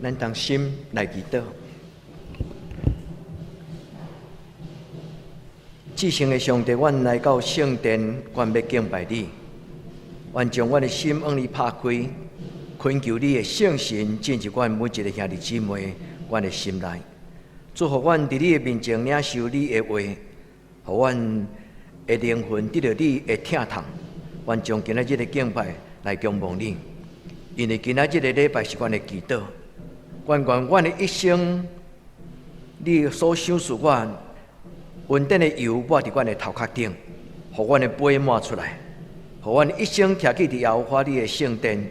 咱同心來祈禱。至聖的上帝，阮來到聖殿，阮欲敬拜你。願將阮的心向你拍開，懇求你的聖神進入阮每一个兄弟姊妹阮的心內，祝福阮佇你的面前領受你的話，予阮的靈魂得著你的疼痛。願將今仔日的敬拜來仰望你，因為今仔日的禮拜是阮的祈禱。願願阮的一生，你所賞賜阮恩典的油抹佇阮的頭殼頂，予阮的杯滿出來，予阮一生徛起佇耶和華你的聖殿，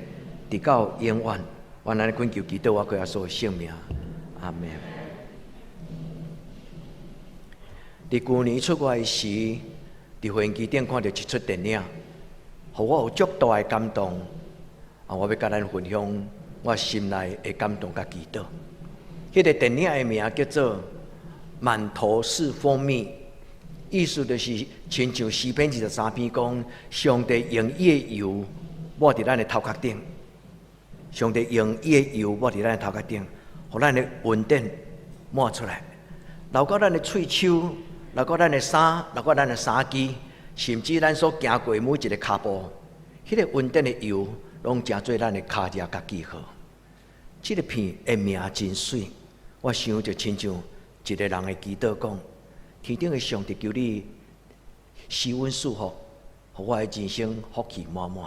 直到永遠。阮按呢懇求祈禱，我靠耶穌的聖名，阿門。佇舊年出外時，佇飛機頂看著一齣電影，予我有足大的感動。啊，我欲佮咱分享我心內的感動佮祈禱。彼個電影的名叫做《滿頭是蜂蜜》，意思就是親像詩篇23篇講，上帝用伊的油抹佇咱的頭殼頂，上帝用伊的油抹佇咱的頭殼頂，予咱的恩典滿出來，流到咱的喙鬚，流到咱的衫，流到咱的衫機，甚至咱所行過每一个跤步，彼個恩典的油攏成做咱的跤跡佮記號。這个片的名真媠，我想就親像一个人的祈禱講：天頂的上帝，求你施恩賜福，予我的人生福氣滿滿。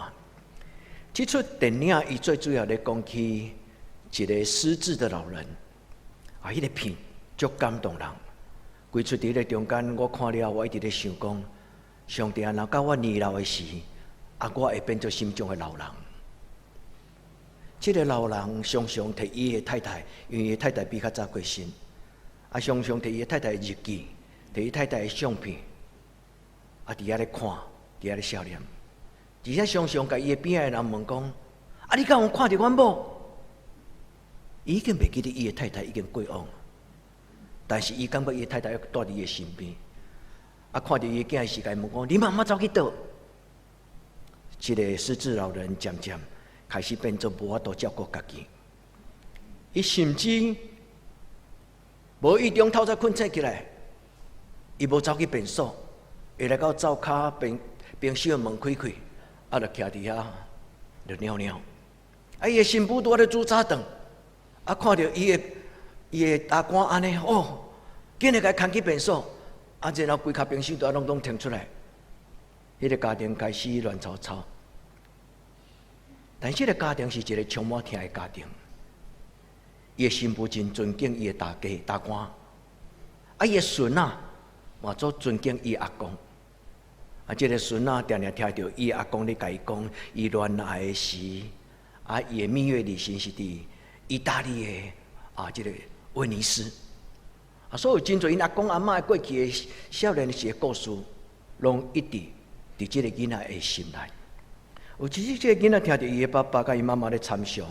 這齣電影伊最主要咧講起一个失智的老人，啊，彼個片足感動人。規齣佇彼個中間，我看了，我一直咧想講：上帝啊，若到我年老的時，啊，我會變做啥物種的老人？這个老人常常提伊的太太，因為伊的太太比較早過身，啊，常常提伊的太太的日記，提伊太太的相片，啊，佇遐咧看，佇遐咧笑臉，而且常常共伊的邊仔的人問講：啊，你敢有看著阮某？伊已經袂記得伊的太太已經過往，但是伊感覺伊的太太猶蹛佇伊的身邊，啊，看著伊的囝時，共伊問講：你媽媽走去佗？這个失智老人漸漸開始變做無法度照顧家己，伊甚至無意中透早睏醒起來，伊無走去便所，伊來到灶跤冰冰箱的門開開，啊，就徛佇遐就尿尿。啊，伊的新婦拄仔咧煮早頓，啊，看著伊的大官按呢，哦，緊來共伊牽去便所，啊，然後規跤冰箱都攏總騰出來，彼個家庭開始亂糟糟。但是這个家庭是一个充滿疼的家庭，伊的新婦真尊敬伊的大家大官，啊，伊的孫仔嘛足尊敬伊阿公。啊，這个孫仔定定聽著伊阿公咧共伊講，伊戀愛的時，啊，伊的蜜月旅行是佇意大利的啊，這个威尼斯。啊，所以真濟𪜶阿公阿嬤過去的少年時的故事，攏一直佇這个囡仔的心內。有一日，這个囡仔聽著伊的爸爸佮伊媽媽咧參詳，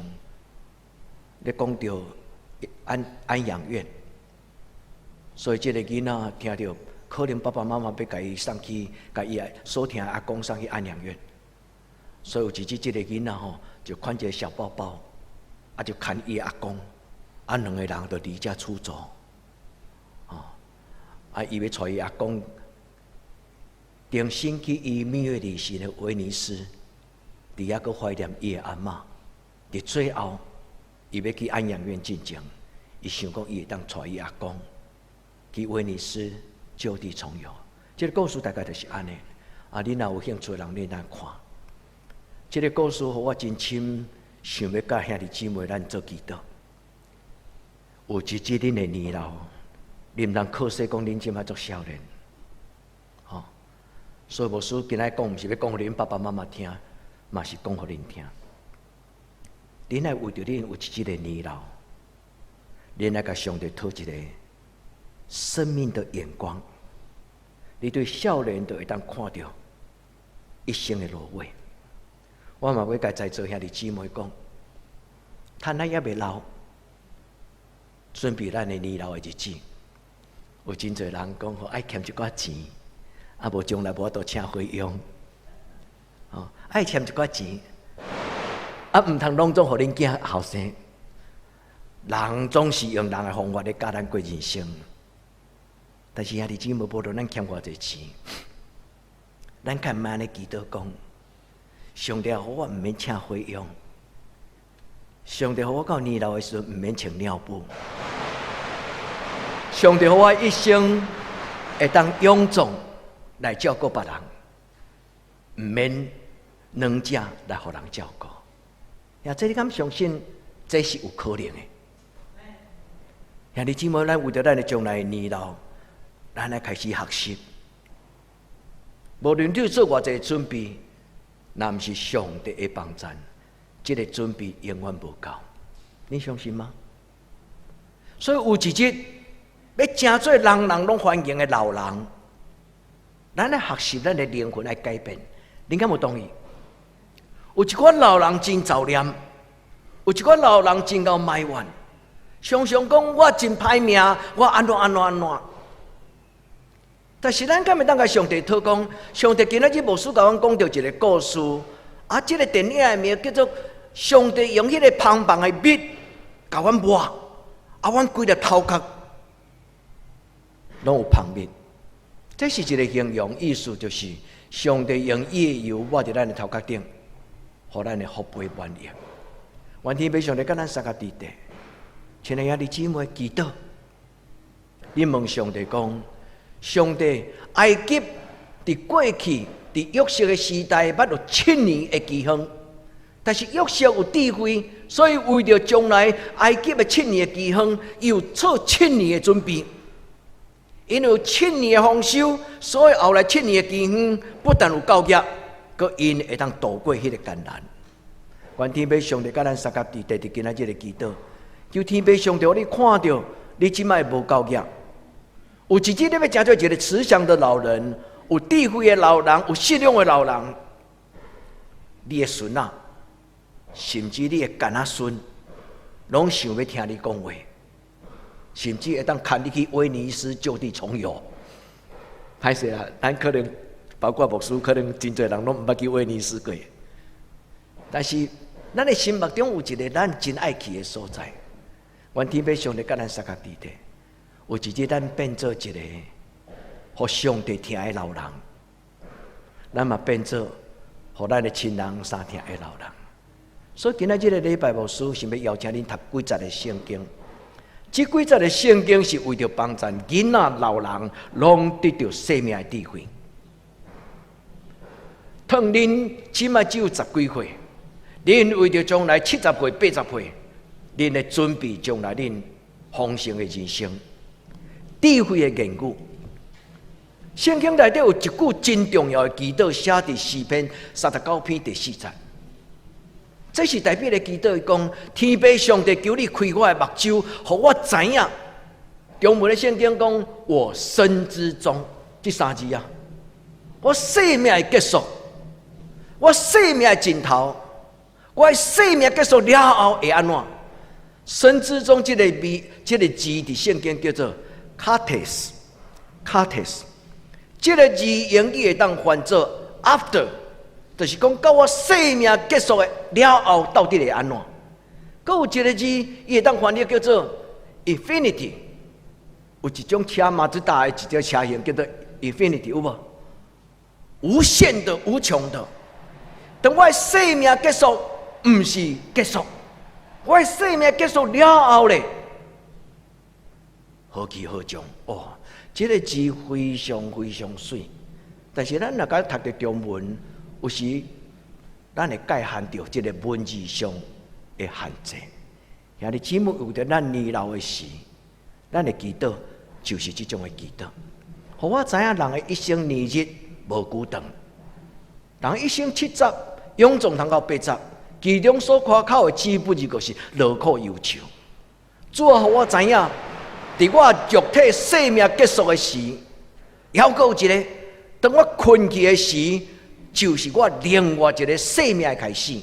咧講著安養院，所以這个囡仔聽著可能爸爸媽媽欲共伊送去，共伊所疼阿公送去安養院，所以有一日，這个囡仔吼就牽一个小包包，啊就牽伊阿公，啊兩个人就離家出走，哦，啊伊欲帶伊阿公重新去伊蜜月旅行的威尼斯。佇遐閣懷念伊的阿嬤，佇最後，伊欲去安養院進前，伊想講伊會當帶伊阿公去威尼斯舊地重遊。這个故事大概就是按呢。啊，恁若有興趣的人，恁來看。這个故事予我真深，想欲佮兄弟姊妹咱做祈禱。有一日恁的年老，恁毋通靠勢講恁這馬足少年，吼。所以牧師今仔講，毋是欲講予恁爸爸媽媽聽。嘛是講予恁聽，恁愛為著恁有一日的年老，恁愛共上帝討一个生命的眼光。你對少年就會當看著一生的蘆葦。我嘛欲共在座兄弟姊妹講，趁咱猶未老，準備咱的年老的日子。有真濟人講吼，愛儉一寡錢，啊無將來無法度請菲傭。哦，愛儉一寡錢，啊，毋通攏總予恁囝後生。人總是用人的方法來教咱過人生，但是兄弟姊妹，無論咱欠偌濟錢，咱較毋按呢祈禱講：上帝予我毋免請菲傭，上帝予我到年老的時陣毋免穿尿布，上帝予我一生會當勇壯來照顧別人，毋免軟食來予人照顧。呀，這你敢相信？這是有可能的。兄弟姊妹，咱為著咱的將來年老，咱來開始學習。無論你做偌濟準備，若毋是上帝的幫贊，這個準備永遠無夠。你相信嗎？所以有一日欲成做人人攏歡迎的老人，咱來學習咱的靈魂來改變。恁敢有同意？有一寡老人真造念，有一寡老人真𠢕埋怨，常常講我真歹命，我按怎按怎按怎。但是咱敢會當共上帝討講，上帝今仔日牧師共阮講著一個故事，啊，這個電影的名叫做《上帝用彼個芳芳的蜜共阮抹》，啊，阮規个頭殼攏有芳蜜。這是一個形容，意思就是上帝用伊的油抹佇咱的頭殼頂，予咱的福杯滿溢。願天父上帝佮咱相佮佇咧，親愛兄弟姊妹祈禱，你問上帝講：上帝，埃及佇過去佇約瑟的時代，捌有七年的饑荒，但是約瑟有智慧，所以為著將來埃及的七年的饑荒，伊有做七年的準備。因為有七年的豐收，所以後來七年的饑荒不但有夠額，閣𪜶會當渡過彼個艱難。願天父上帝佮咱相佮佇咧，佇今仔日個祈禱，求天父上帝，予你看著你這擺無夠額。有一日你欲成做一個慈祥的老人，有智慧的老人，有信仰的老人，你的孫仔，甚至你的干仔孫，攏想欲聽你講話，甚至會當牽你去威尼斯舊地重遊。歹勢啦，咱可能包括牧師，可能真濟人攏毋捌去威尼斯過。但是咱的心目中有一個咱真愛去的所在，願天父上帝佮咱相佮佇咧。有一日咱變做一個予上帝疼的老人，咱嘛變做予咱的親人相疼的老人。所以今仔這個禮拜牧師想欲邀請恁讀幾節的聖經。這幾節的聖經是為著幫贊囡仔、老人，攏得著生命的智慧。倘恁這擺只有十幾歲，恁為著將來70歲、80歲，恁來準備將來恁豐盛的人生。智慧的言語，聖經內底有一句真重要的祈禱，寫佇詩篇39篇第四節。這是大衛的祈禱，伊講：天父上帝，求你開我的目睭，予我知影。中文的聖經講：我生之終，這三字啊，我生命的結束，我生命的盡頭，我的生命結束了後會按怎？生之終這個字，這個字佇聖經叫做 kates，kates，這個字英語會當翻做 after，就是講到我生命結束的了後，到底會按怎？閣有一個字，伊會當翻譯叫做 infinity。有一種車馬自達的一種車型叫做 infinity，有無？無限的、無窮的。當我的生命結束，毋是結束，我的生命結束了後咧，何去何從？哦，這個字非常非常媠，但是咱若共讀著中文，有時咱會界限著這個文字上的限制。兄弟姊妹，為著咱年老的時，咱的祈禱就是這種的祈禱。予我知影人的一生年日無久長，人一生七十，勇壯通到八十，其中所誇口的只不過是勞苦憂愁。主啊，予我知影，佇我肉體生命結束的時，猶閣有一个，當我睏去的時，就是我另外一个生命的開始。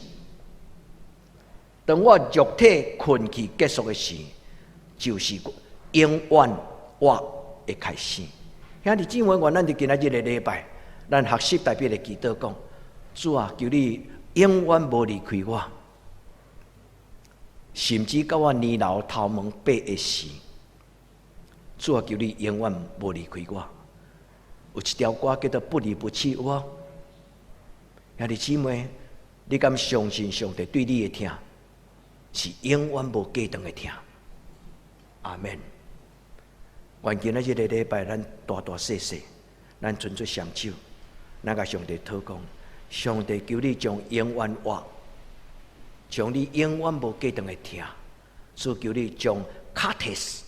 當我肉體睏去結束的時，就是永遠活的開始。兄弟姊妹，願咱佇今仔日的禮拜，咱學習大衛的祈禱講：主啊，求你永遠無離開我。甚至到我年老頭毛白的時，主啊，求你永遠無離開我。有一條歌叫做《不離不棄》，有無？兄弟姊妹，你敢相信上帝對你的疼是永遠無隔斷的疼？阿門。願今仔這個禮拜，咱大大細細，咱伸出雙手，咱共上帝禱告，上帝求你將永遠活，將你永遠無隔斷的疼，主求你將卡提斯，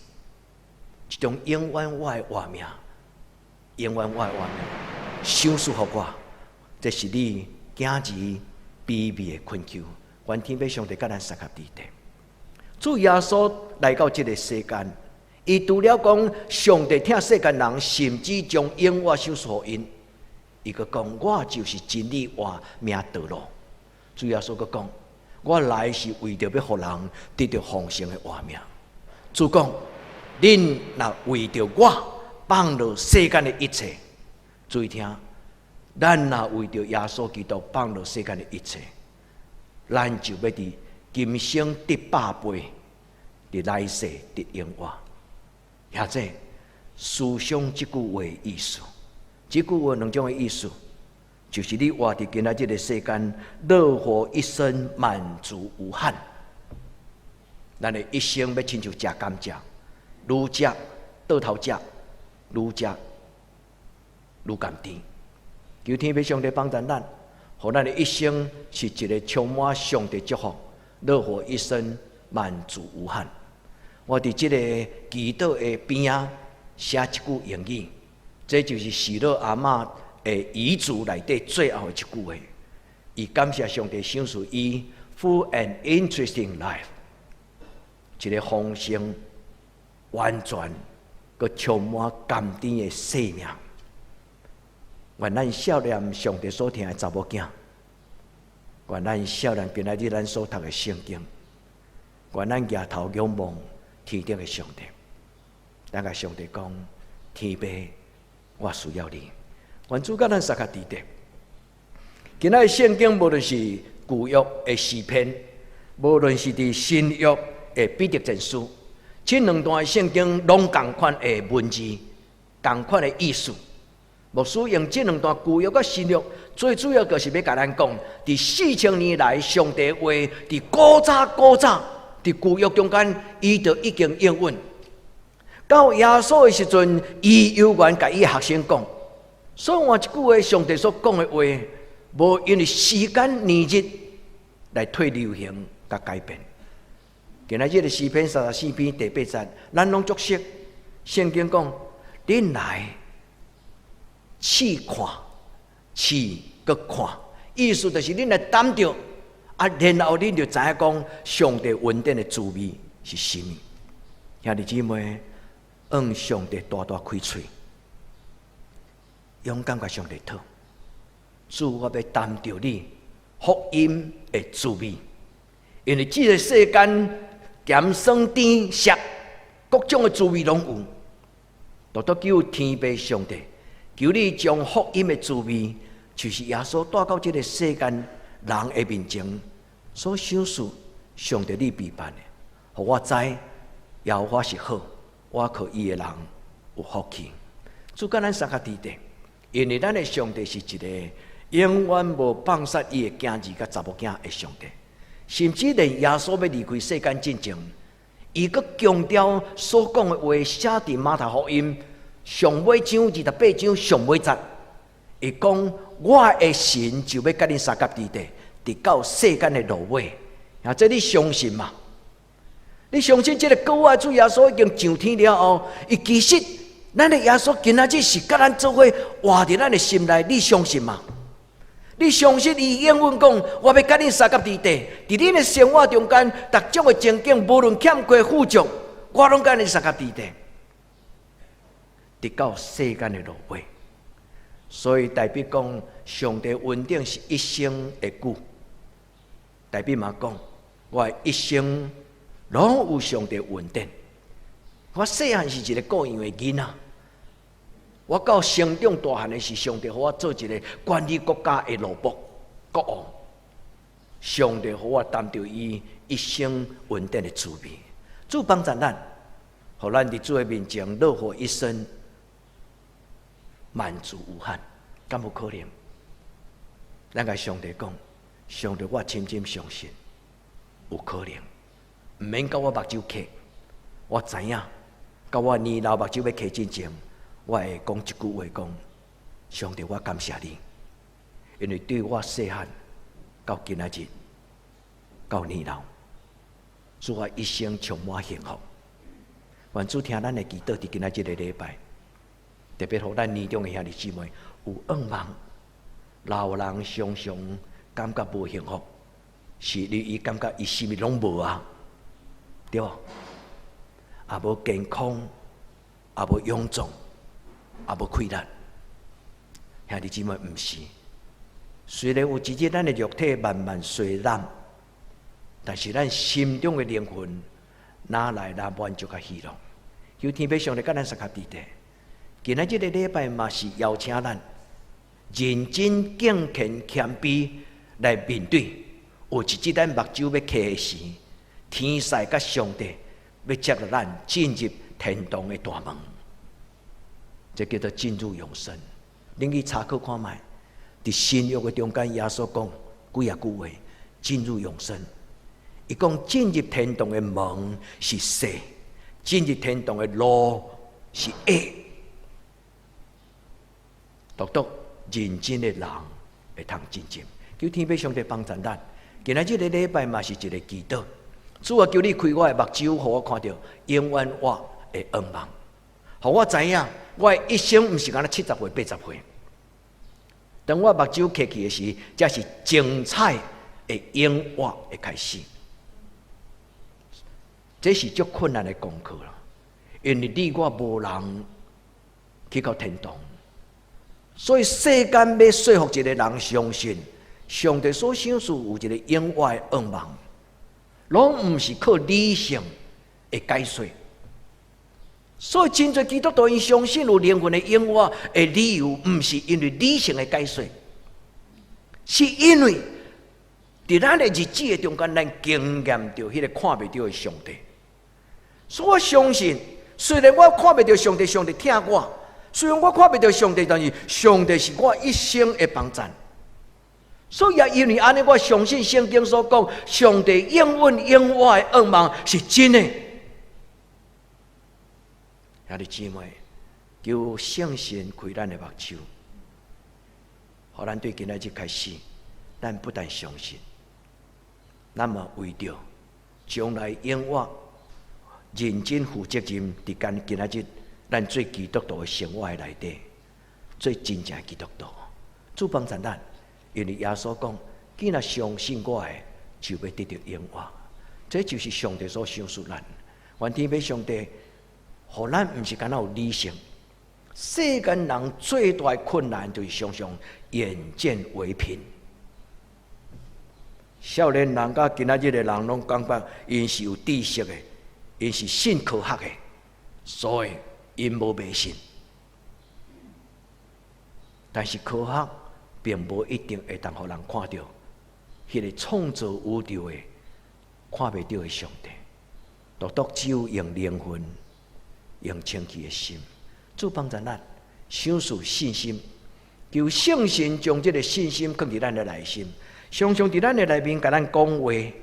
這種永遠活的活命，永遠活的活命，賞賜予我，這是你囝兒卑微的懇求。願天父上帝佮咱相佮佇底。主耶穌來到這個世間，伊除了講上帝疼世間人，甚至將永活賞賜予𪜶，伊閣講我就是真理活命道路。主耶穌閣講，我來是為著欲予人得著豐盛的活命。主講，恁若為著我放落世間的一切，注意聽，咱若為著耶穌基督放落世間的一切，咱就欲佇今生得百倍，佇來世得永活。或者思想這句話的意思，這句話兩種的意思，就是你活佇今仔這個世間，樂活一生，滿足無憾。咱的一生欲親像食甘蔗，愈食倒頭食，愈食愈甘甜。求天父上帝幫助咱，予咱的一生是一個充滿上帝祝福，樂活一生，滿足無憾。我佇這個祈禱的邊仔寫一句英語，這就是喜樂阿嬤的遺囑內底最後的一句話。伊感謝上帝賞賜伊 full and interesting life，一個豐盛、完全、閣充滿甘甜的生命。願咱少年上帝所疼的查某囝，願咱少年今仔日咱所讀的聖經，願咱舉頭仰望天頂的上帝。咱共上帝講：天父，我需要你。願主佮咱相佮佇底。今仔日聖經無論是舊約的詩篇，無論是佇新約的彼得前書，這兩段的聖經攏仝款的文字，仝款的意思。牧師用這兩段舊約佮新約，最主要就是欲共咱講，佇4000年來，上帝話佇古早古早，佇舊約中間，伊就已經應允。到耶穌的時陣，伊猶原共伊學生講，所以換一句話，上帝所講的話，無因為時間年日來退流行佮改變。今仔日的詩篇34篇第八節，咱攏足熟。聖經講，恁來試看，試閣看，意思就是恁來擔著，啊，然後恁就知影講上帝恩典的滋味是啥物。兄弟姊妹，向上帝大大開喙，勇敢共上帝討，主，我欲擔著你福音的滋味，因為這個世間鹹酸甜澀各種的滋味攏有，獨獨求天父上帝，求你將福音的滋味，就是耶穌帶到這個世間人的面前所賞賜上帝你備辦的，予我知耶和華是好，倚靠伊的人有福氣。主佮咱相佮佇底，因為咱的上帝是一個永遠無放殺伊的囝兒佮查某囝的上帝，甚至連耶穌欲離開世間進前，伊閣強調所講的話寫佇馬太福音上尾章28章上尾節，伊講我的神就欲佮恁相佮佇底，直到世間的落尾。啊，這你相信嗎？你相信這個閣活的主耶穌已經上天了後，伊其實咱的耶穌今仔日是佮咱做伙活佇咱的心內，你相信嗎？你相信伊應允講，我欲佮恁相佮佇底，佇恁的生活中間，逐種的情景，無論欠缺富足，我攏佮恁相佮佇底，直到世間的落尾。所以大衛講，上帝恩典是一生的久。大衛嘛講，我一生攏有上帝恩典。我細漢是一個顧羊的囡仔，我到成長大漢的時，上帝予我做一個管理國家的奴僕國王。上帝予我擔著伊一生恩典的滋味。主幫助咱，予咱佇主的面前樂活一生，滿足無憾，敢有可能？咱共上帝講，上帝，我深深相信有可能，毋免到我目睭瞌，我知影，到我年老目睭欲瞌進前，我會講一句話講：上帝，我感謝你，因為對我細漢到今仔日到年老，使我一生充滿幸福。願主聽咱的祈禱，佇今仔這个禮拜，特別予咱年長的兄弟姊妹有願望。老人常常感覺無幸福，是你伊感覺伊啥物攏無啊，對無？也無健康，也無勇壯，也無氣力。兄弟姊妹，毋是。雖然有一日咱的肉體慢慢衰老，但是咱心中的靈魂哪來那滿足佮喜樂？求天父上帝佮咱相佮佇咧。今仔這个禮拜嘛是邀請咱認真敬虔謙卑來面對，有一日咱目睭欲瞌的時，天使佮上帝欲接咱進入天堂的大門，這叫做進入永生。恁去查考看覓，佇新約的中間，耶穌講幾仔句話，進入永生。伊講進入天堂的門是細，進入天堂的路是狹，獨獨認真的人會通進入。求天父上帝幫助咱。今仔這个禮拜嘛是一个祈禱，主啊，求你開我的目睭，予我看著永遠活的願望，予我知影，我的一生毋是干焦70歲、80歲。當我目睭瞌去的時，才是精彩的永活的開始。這是足困難的功課啦，因為你我無人去到天堂，所以世間欲說服一个人相信上帝所賞賜有一個永活的願望，攏毋是靠理性的解說。所以真濟基督徒𪜶相信有靈魂的永活的理由，毋是因為理性的解說，是因為佇咱的日子的中間，咱經驗著彼個看袂著的上帝。所以我相信，雖然我看袂著上帝，上帝疼我；雖然我看袂著上帝，但是上帝是我一生的幫贊。所以也因為按呢，我相信聖經所講，上帝應允永活的願望是真的。兄弟姊妹，求聖神開咱的目睭，予咱對今仔日開始，咱不但相信，咱嘛為著將來永活認真負責任，佇咱今仔日咱做基督徒的生活的內底，做真正的基督徒。主幫助咱，因為耶穌講：既若相信我的，就欲得著永活。這就是上帝所賞賜咱。願天父上帝，予咱毋是干焦有理性。世間人最大的困難就是常常眼見為憑。少年人佮今仔日的人攏感覺𪜶是有知識的，𪜶是信科學的，所以𪜶無迷信。但是科學並無一定會當予人看著彼个創造宇宙的看袂著的上帝，獨獨只有用靈魂、用清氣的心，主幫助咱，賞賜信心，求聖神將這个信心囥佇咱的內心，常常佇咱的內面共咱講話，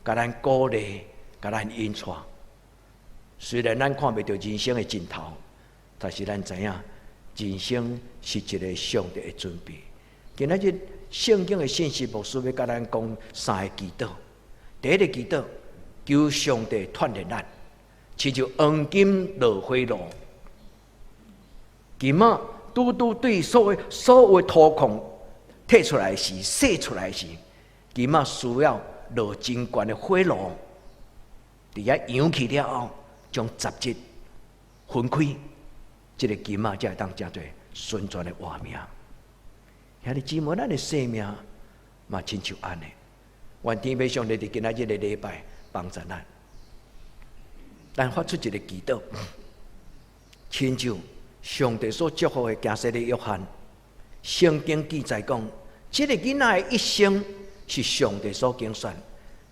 共咱鼓勵，共咱引帶。雖然咱看袂著人生的盡頭，但是咱知影人生是一个上帝的準備。今仔日聖經的信息，牧師欲共咱講三个祈禱。第一个祈禱，求上帝鍛鍊咱，親像黃金落火爐。金仔拄拄對所有土礦提出來時，洗出來時，金仔需要落真懸的火爐，佇遐揚起了後，將雜質分開，這个金仔才會當成做純全的活命。兄弟姊妹，咱的生命嘛親像按呢。願天父上帝佇今仔日个禮拜幫助咱，咱發出一个祈禱，親像上帝所祝福的驚洗禮約翰，聖經記載講，這个囡仔的一生是上帝所揀選，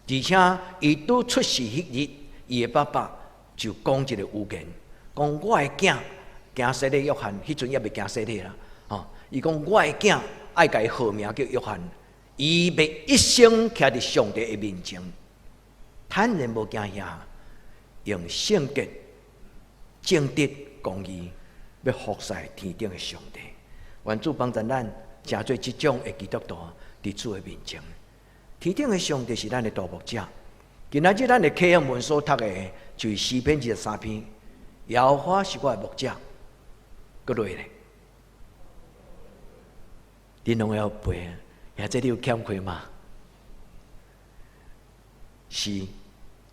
而且伊拄出世彼日，伊的爸爸就講一個預言，講我的囝行洗禮約翰，彼陣猶未行洗禮啦，吼！伊講我的囝愛共伊號名叫約翰，伊欲一生徛佇上帝的面前，坦然無驚嚇，用聖潔、正直、公義，欲服侍天頂的上帝。願主幫助咱，成做這種的基督徒，佇主的面前。天頂的上帝是咱的大牧者。今仔日咱的啟航文所讀的，就是詩篇23篇。耶和華是我的牧者，閣落咧，恁攏會曉背啊？兄弟你有欠缺嗎？是，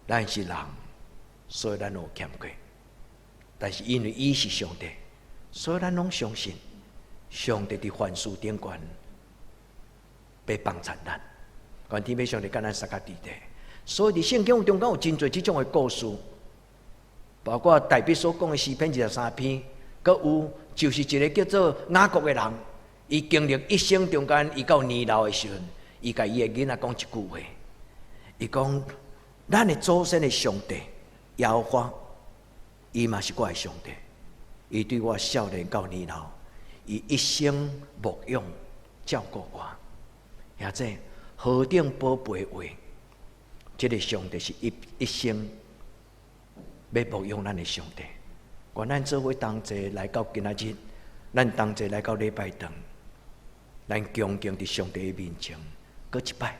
咱是人，所以咱有欠缺。但是因為伊是上帝，所以咱攏相信上帝佇凡事頂懸欲幫助咱。願天父上帝佮咱相佮佇咧。所以佇聖經中間有真濟這種的故事，包括大衛所講的詩篇二十三篇，閣有就是一個叫做雅各的人，伊經歷一生中間，伊到年老的時陣，伊共伊的囡仔講一句話，伊講：咱的祖先的上帝耶和華，伊嘛是我的上帝，伊對我少年到年老，伊一生牧養照顧我，兄弟何等寶貝話！這個上帝是一一生欲牧養咱的上帝。願咱做伙同齊來到今仔日，咱同齊來到禮拜堂，咱恭敬佇上帝的面前，閣一擺，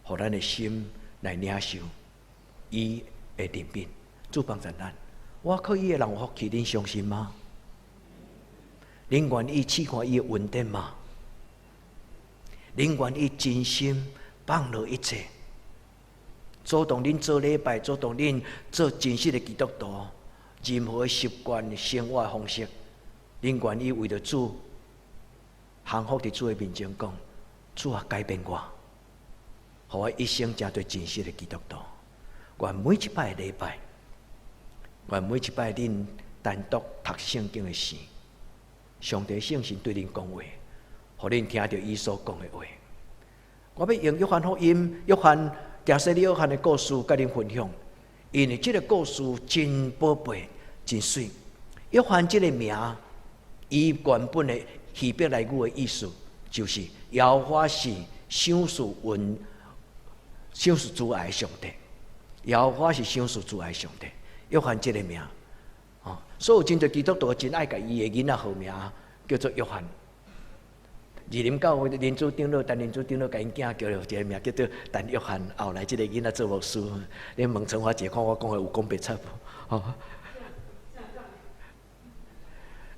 予咱的心來領受伊的憐憫，主幫助咱。倚靠伊的人有福氣，恁相信嗎？恁願意試看伊的恩典嗎？恁願意真心放落一切，主動恁做禮拜，主動恁做真實的基督徒，任何習慣、生活方式，恁願意為著主降服佇主的面前講：主啊，改變我，予我一生成做真實的基督徒。願每一擺禮拜，願每一擺恁單獨讀聖經的時，上帝聖神對恁講話，予恁聽著伊所講的話。我欲用約翰福音、約翰行洗禮約翰的故事，佮恁分享，因為這個故事真寶貝、真媠。約翰這個名，伊原本的希伯來語的意思，就是耶和華是賞賜恩、賞賜慈愛的上帝。耶和華是賞賜慈愛的上帝。約翰這個名，哦，所以真濟基督徒真愛共伊的囡仔號名叫做約翰。二林教會林主長老、陳林主長老，共𪜶囝叫做一個名叫做陳約翰。後來這個囡仔做牧師，你問陳華姐，看我講的有講白賊無？吼，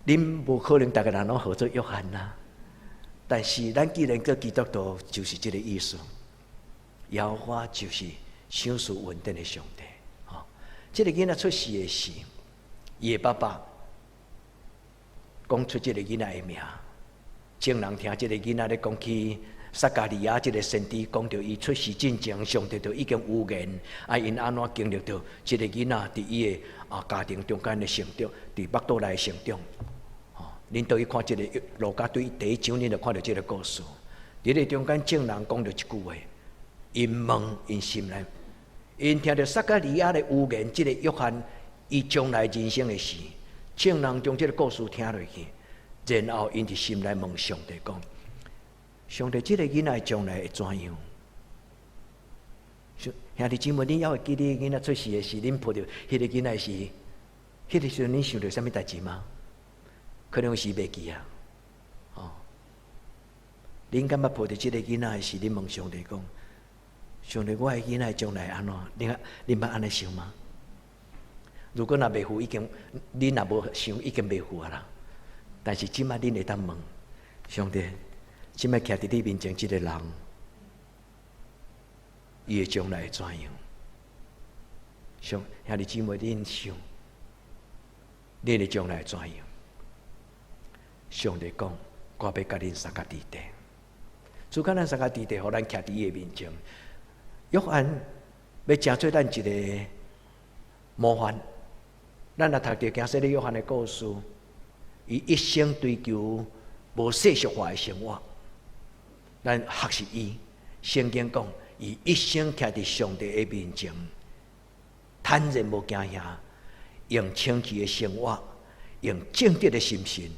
恁無可能逐个人攏號做約翰啦。但是咱既然做基督徒，就是這個意思。耶和華就是賞賜恩典的上帝。吼，這個囡仔出世的時，伊的爸爸講出這個囡仔的名。眾人聽這個囡仔咧講起撒迦利亞這個先知，講著伊出世進前，上帝就已經預言，啊，𪜶按怎經歷著這個囡仔佇伊的啊家庭中間的成長，佇腹肚內的成長。吼，恁倒去看這個路加對第一章，恁就看著這個故事。佇咧中間，眾人講著一句話，𪜶問𪜶心內，𪜶聽著撒迦利亞的預言，這個約翰伊將來人生的事，眾人將這個故事聽落去。然後，𪜶佇心內問上帝講：上帝，這個囡仔將來會怎樣？兄弟姊妹，恁猶會記得囡仔出世的時，恁抱著彼個囡仔時，彼個時陣恁想著啥物代誌嗎？可能是袂記啊。哦，恁感覺抱著這個囡仔的時，恁問上帝講：上帝，我的囡仔將來按怎？恁恁捌按呢想嗎？如果若袂赴，已經恁若無想，已經袂赴啊啦。但是這擺恁會當問上帝，這擺徛佇你面前這個人，伊的將來會怎樣？上兄弟姊妹，恁想，恁的將來會怎樣？上帝講，我欲佮恁相佮佇咧。主佮咱相佮佇咧，予咱徛佇伊的面前。約翰欲成做咱一個模範。咱若讀著行洗禮約翰的故事。伊一生追求無世俗化的生活，咱學習伊，聖經講，伊一生徛佇上帝的面前，坦然無驚嚇，用清氣的生活，用正直的心神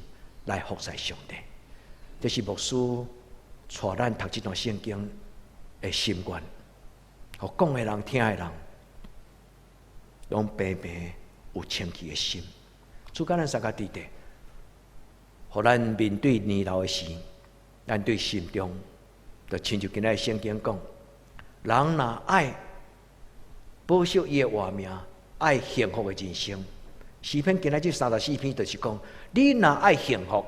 來服侍上帝。這是牧師帶咱讀這段聖經的心願，予講的人、聽的人，攏平平有清氣的心。主佮咱相佮佇咧，予咱面對年老的時，咱對心中，就親像今仔聖經講，人若愛保守伊的活命，愛幸福的人生。詩篇今仔這34篇就是講，你若愛幸福，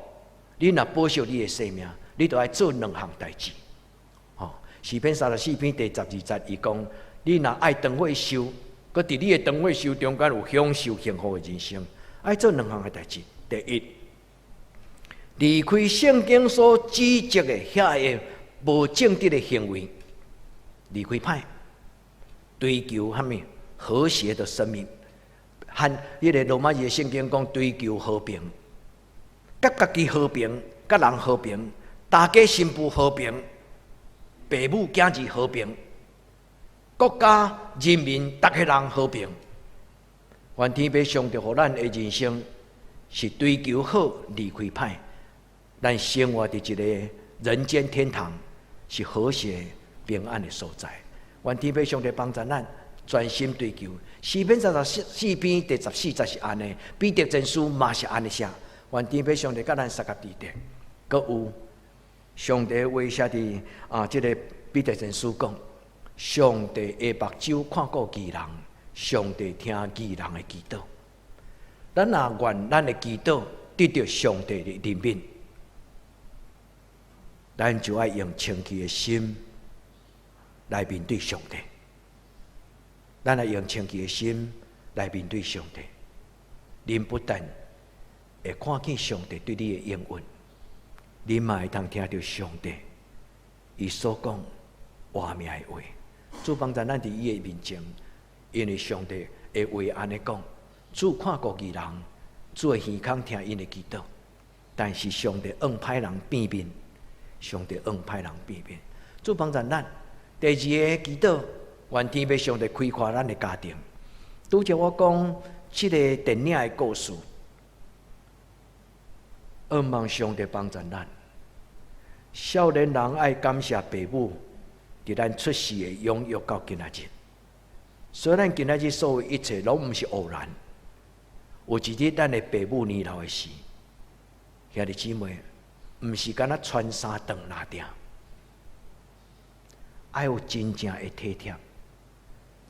你若保守你的生命，你就愛做兩項代誌。吼，詩篇34篇第12節，伊講，你若愛長歲壽，閣佇你的長歲壽中間有享受幸福的人生，愛做兩項的代誌。第一，離開聖經所指責的遐個無正直的行為，離開歹，追求啥物和諧的生命，和彼個羅馬字的聖經講追求和平，佮家己和平，佮人和平，大家新婦和平，爸母囝兒和平，國家人民逐个人和平。願天父上帝予咱的人生是追求好，離開歹，咱生活佇一個人間天堂，是和諧平安的所在。願天父上帝幫助咱專心追求。詩篇34篇第14節是按呢，彼得前書嘛是按呢寫。願天父上帝佮咱相佮佇咧，閣有上帝話寫佇啊，這个彼得前書講，上帝的目睭看顧義人，上帝聽義人的祈禱。咱若願咱的祈禱得著上帝的憐憫，咱就愛用清氣的心來面對上帝。咱來用清氣的心來面對上帝，恁不但會看見上帝對你的應允，恁嘛會當聽著上帝伊所講活命的話。主幫助咱佇伊的面前，因為上帝的話按呢講，主看顧義人，主的耳孔聽𪜶的祈禱，但是上帝向歹人變面，上帝向歹人變面。主幫助咱第二个祈禱，願天父上帝開闊咱的家庭。拄才我講這个電影的故事，向望上帝幫助咱。少年人愛感謝爸母，佇咱出世的養育到今仔日。所以咱今仔日所有一切攏毋是偶然。有一日咱的爸母年老的時，兄弟姊妹，毋是干焦穿衫斷蜊鼎，愛有真正的體貼，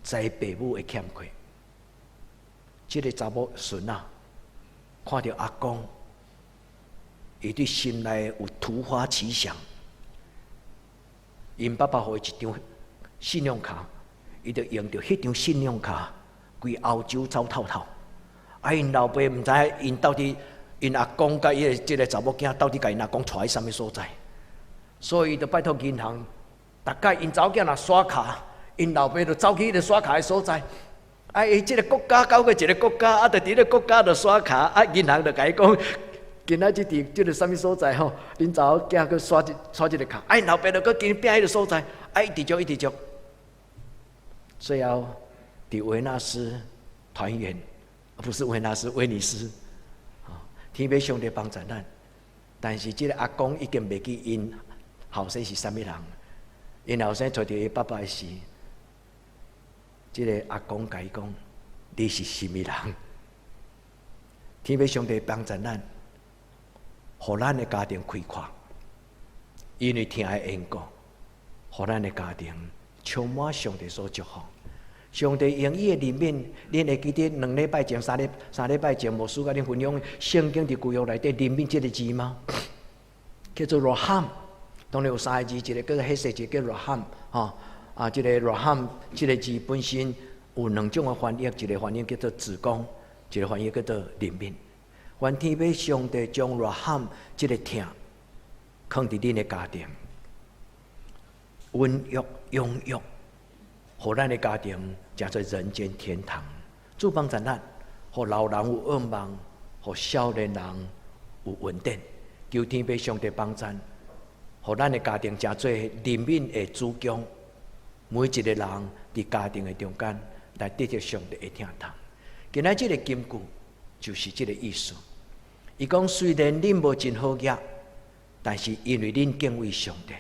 知爸母的欠缺。這个查某孫仔看著阿公，伊對心內有突發奇想，𪜶爸爸予伊一張信用卡，伊就用著彼張信用卡，規歐洲走透透。啊，𪜶老爸毋知影𪜶到底，𪜶阿公佮伊的這个查某囝到底共𪜶阿公帶去啥物所在，所以伊就拜託銀行，逐擺𪜶查某囝若刷卡，𪜶老爸就走去彼个刷卡的所在。啊，伊這个國家到閣一个國家，啊，就佇彼个國家就刷卡，啊，銀行就共伊講，今仔日佇這个啥物所在吼，恁查某囝閣刷這个卡，啊，𪜶老爸就閣緊拚彼个所在，啊，一直足一直足，最後佇維納斯團圓，不是維納斯，威尼斯，天父上帝幫助咱，但是這个阿公已經袂記𪜶後生是啥物人，𪜶後生揣著伊爸爸時，這个阿公共伊講：你是啥物人？天父上帝幫助咱，予咱的家庭開闊，因為疼的緣故，予咱的家庭充滿上帝所祝福。上帝用伊的憐憫，恁會記得2禮拜前、三禮拜前，牧師共恁分享聖經佇舊約內底憐憫這个字嗎？叫做 רחם，當然有三个字，一个叫做חסד，一个叫 רחם，吼。啊，這个 רחם 這个字本身有兩種的翻譯，一个翻譯叫做至公，一个翻譯叫做憐憫。願天父上帝將 רחם 這个疼，囥佇恁的家庭，溫育養育，予咱的家庭成做人間天堂。主幫助咱，予老人有向望，予少年人有穩定。求天父上帝幫贊，予咱的家庭成做憐憫的主宮，每一个人佇家庭的中間來得著上帝的疼痛。今仔這个金句就是這个意思。伊講雖然恁無真好額，但是因為恁敬畏上帝，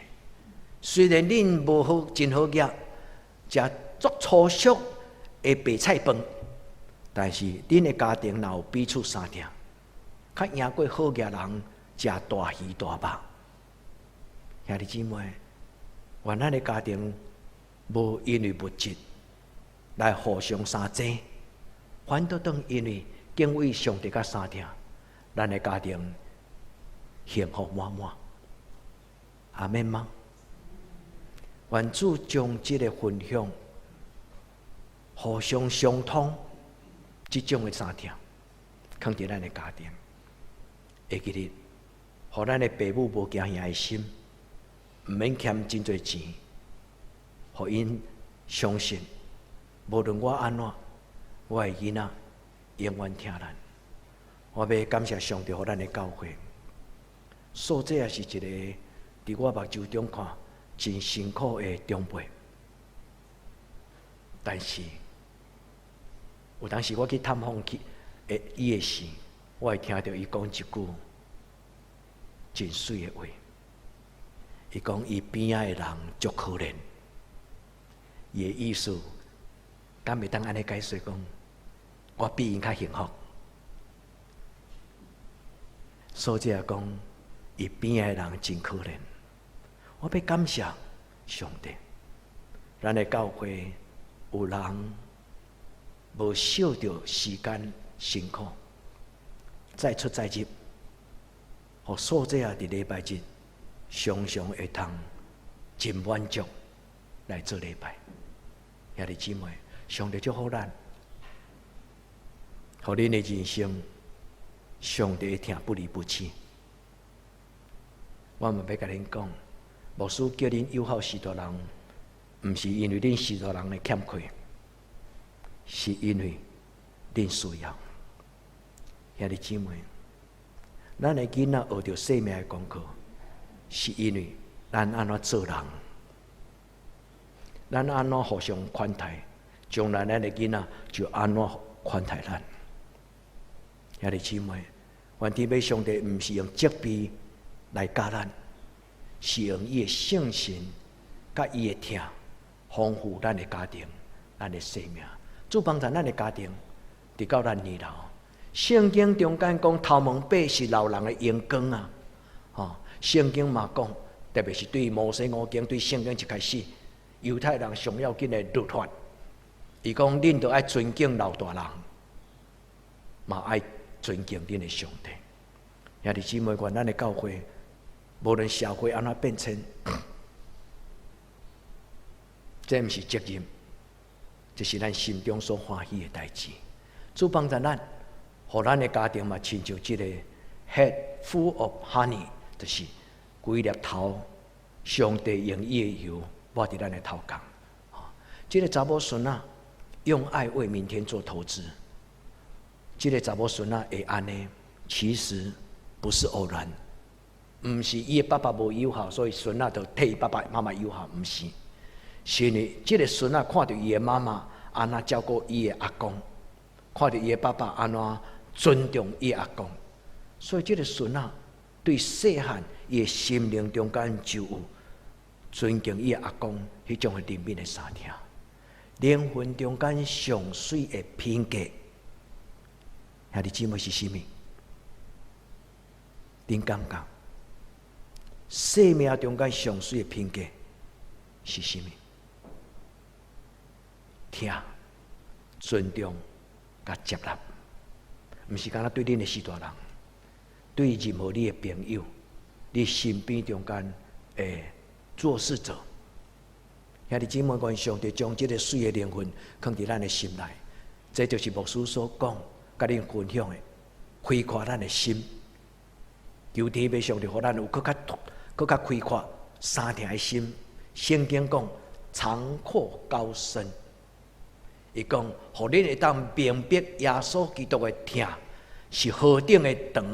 雖然恁無好真好額，食足粗俗的白菜飯，但是恁的家庭若有彼此相疼，較贏過好額人食大魚大肉。兄弟姊妹，願咱的家庭無因為物質來互相相爭，反倒當因為敬畏上帝佮相疼，咱的家庭幸福滿滿。阿們嗎？願主將這个分享互相相通，這種的相疼，囥佇咱的家庭，會記得，予咱的爸母無驚嚇的心，毋免欠真濟錢，予𪜶相信，無論我按怎，我的囡仔永遠疼咱。我欲感謝上帝，予咱的教會。素這也是一个佇我目睭中看真辛苦的長輩，但是有當時我去探訪去的伊的時，我會聽著伊講一句真媠的話。伊講伊邊仔的人足可憐，伊的意思，敢會當按呢解釋講，我比𪜶較幸福。所以講，伊邊仔的人真可憐。我欲感謝上帝，咱的教會有人無惜著時間辛苦，載出載入，予素姐仔佇禮拜日常常會通真滿足來做禮拜。兄弟姊妹，上帝祝福咱，予恁的人生，上帝的疼不離不棄。我嘛欲共恁講，牧師叫恁友好序大人，毋是因為恁序大人的欠缺，是因為恁需要。兄弟姊妹，咱的囡仔學著生命的功課，是因為咱按怎做人，咱按怎互相款待，將來咱的囡仔就按怎款待咱。兄弟姊妹，願天父上帝毋是用責備來教咱，是用伊的聖神佮伊的疼，豐富咱的家庭、咱的生命。主幫助咱的家庭，直到咱年老。聖經中間講頭毛白是老人的榮光啊！吼，聖經嘛講，特別是對摩西五經、對聖經一開始，猶太人上要緊的律法，伊講恁著愛尊敬老大人，嘛愛尊敬恁的上帝。兄弟姊妹，願咱的教會，無論社會按怎變遷，這毋是責任，這是咱心中所歡喜的代誌。主幫助咱，予咱的家庭嘛，親像這個 head full of honey，就是規粒頭，上帝用伊的油抹佇咱的頭殼。這个查某孫仔用愛為明天做投資，這个查某孫仔會按呢，其實不是偶然，毋是伊的爸爸無友好，所以孫仔就替伊爸爸媽媽友好，毋是，是因為這个孫仔看著伊的媽媽按怎照顧伊的阿公，看著伊的爸爸按怎尊重伊的阿公，所以這个孫仔對細漢伊的心靈中間就有尊敬伊的阿公彼種的憐憫的相疼。靈魂中間上媠的品格，兄弟姊妹是啥物？恁感覺？生命中間上媠的品格是啥物？疼、尊重、佮接納，毋是干焦對恁的序大人，對任何你的朋友、你身邊中間的做事者。兄弟姊妹，願上帝將這个媠的靈魂囥佇咱的心內，這就是牧師所講，佮恁分享的，開闊咱的心。求天父上帝，予咱有閣較、閣較開闊相疼的心。聖經講長闊高深，伊講，予恁會當明白耶穌基督的疼是何等的長、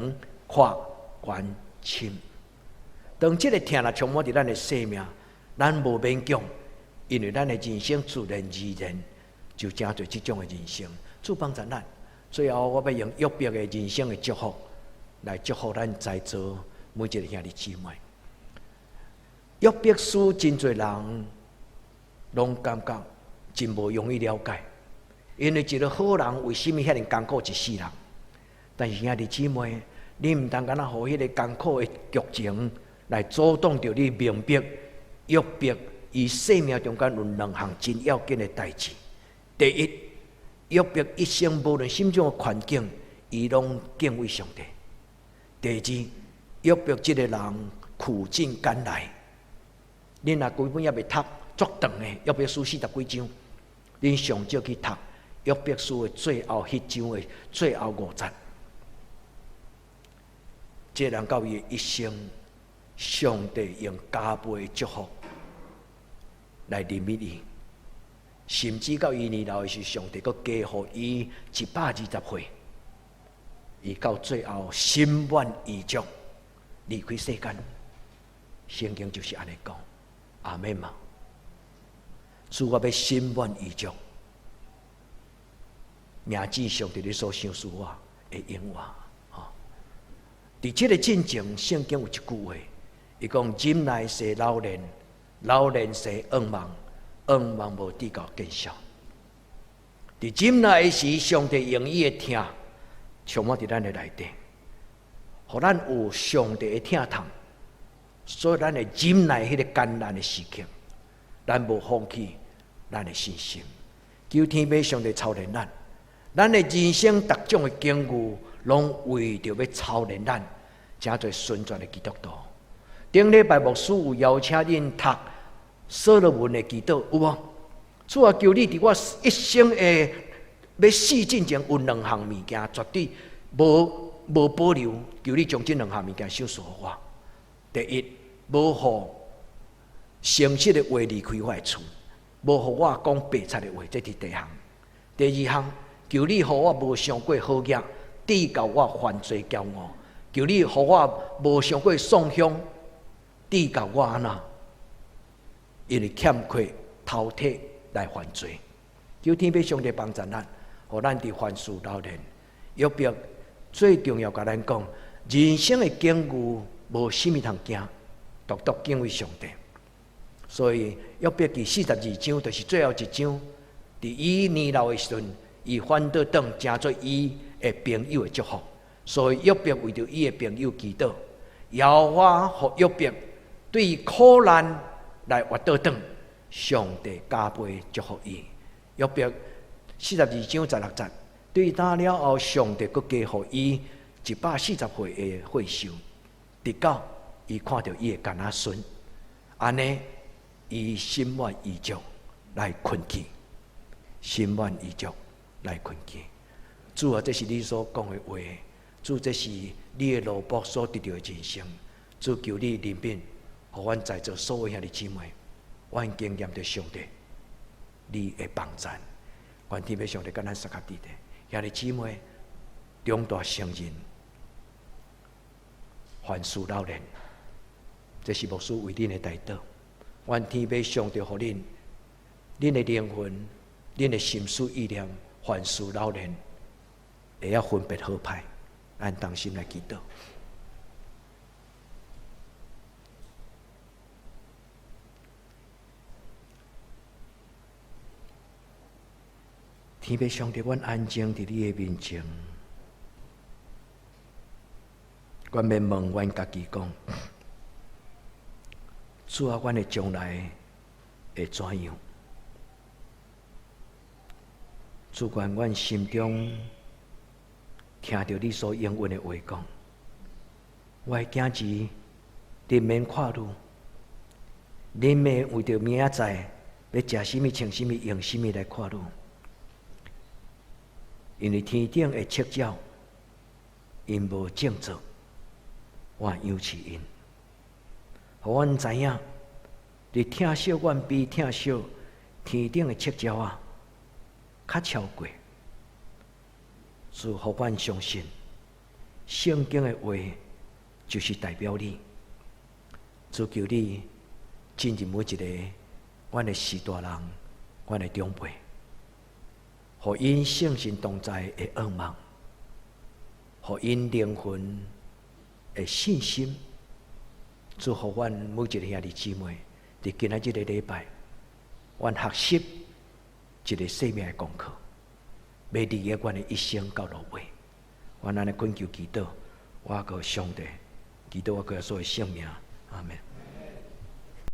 闊、懸、深。當這个疼若充滿佇咱的生命，咱無勉強，因為咱的人生自然而然就成做這種的人生。主幫助咱，最後我欲用約伯的人生的祝福來祝福咱在座每一个兄弟姊妹。約伯書真濟人攏感覺真無容易了解，因為一个好人為啥物遐爾艱苦一世人？但是兄弟姊妹，你毋通干焦予彼个艱苦的劇情來阻擋著你明白約伯伊生命中間有兩項真要緊的代誌。第一，約伯一生無論啥物種的環境，伊攏敬畏上帝。第二，約伯這个人苦盡甘來。恁若規本猶未讀足長的約伯書四十幾章，恁上少去讀約伯書的最後彼章的最後五節。這個人到伊的一生，上帝用加倍的祝福來憐憫伊，甚至到伊年老的時，上帝閣加予伊120歲。伊到最後心滿意足離開世間。聖經就是按呢講，阿們嗎？主，我欲心滿意足，迎接上帝你所賞賜我的榮華。佇這个進前，聖經有一句話，伊講忍耐生老練，老練生仰望，仰望無至到見效。佇忍耐的時，上帝用伊的疼充滿佇咱的內底，予咱有上帝的疼痛，所以咱會忍耐彼个艱難的時刻，咱無放棄咱的信心。求天父上帝操練咱，咱的人生逐種的境遇，攏為著欲操練咱，成做純全的基督徒。頂禮拜牧師有邀請恁讀所羅門的祈禱，有無？主啊，求你佇我一生的欲死進前，有兩項物件絕對無保留，求你將這兩項物件賞賜予我。第一，無予誠實的話離開我的喙，無予我講白賊的話，這是第一項。第二項，求你予我無傷過好額，致到我犯罪驕傲；求你予我無傷過送香，致到我按怎？因為欠缺頭體來犯罪。求天父上帝幫助咱，予咱佇凡事老練。約伯最重要，共咱講，人生的境遇無啥物通驚，獨獨敬畏上帝。所以約伯記42章就是最後一章，佇伊年老的時陣，伊反倒轉成做伊的朋友的祝福。所以約伯為著伊的朋友祈禱，耶和華予約伯對苦難來活倒轉，上帝加倍祝福伊。約伯42章16節，對那了後，上帝閣加予伊140歲的歲壽，直到伊看著伊的囡仔孫，按呢，伊心滿意足來睏去，心滿意足來睏去。主啊，這是你所講的話，主，這是你的奴僕所得著的人生。主，求你憐憫，予阮在座所有兄弟姊妹，阮經驗著上帝，你的幫贊。願天父上帝佮咱相佮佇咧，兄弟姊妹，長大成人，凡事老練，這是牧師為恁的代禱。願天父上帝予恁，恁的靈魂、恁的心思意念，凡事老練，會曉分別好歹。咱同心來祈禱。天父上帝，阮安靜佇你的面前，阮欲問阮家己講：主啊，阮的將來會怎樣？主願阮心中聽著你所應允的話講，我的囝兒，恁免看慮，恁免為著明仔載欲食啥物、穿啥物、用啥物來看慮，因為天頂的赤鳥，𪜶無種作，我養飼𪜶，予阮知影，你疼惜阮比疼惜天頂的赤鳥仔較超過。主，予阮相信，聖經的話就是代表你。主，求你進入每一个阮的序大人，阮的長輩，予𪜶聖神同在的願望，予𪜶靈魂的信心，祝福阮每一个兄弟姊妹，佇今仔這个禮拜，阮學習一个生命的功課，欲利益阮的一生到落尾。阮按呢懇求祈禱，我閣上帝祈禱我閣耶穌的聖名，阿門。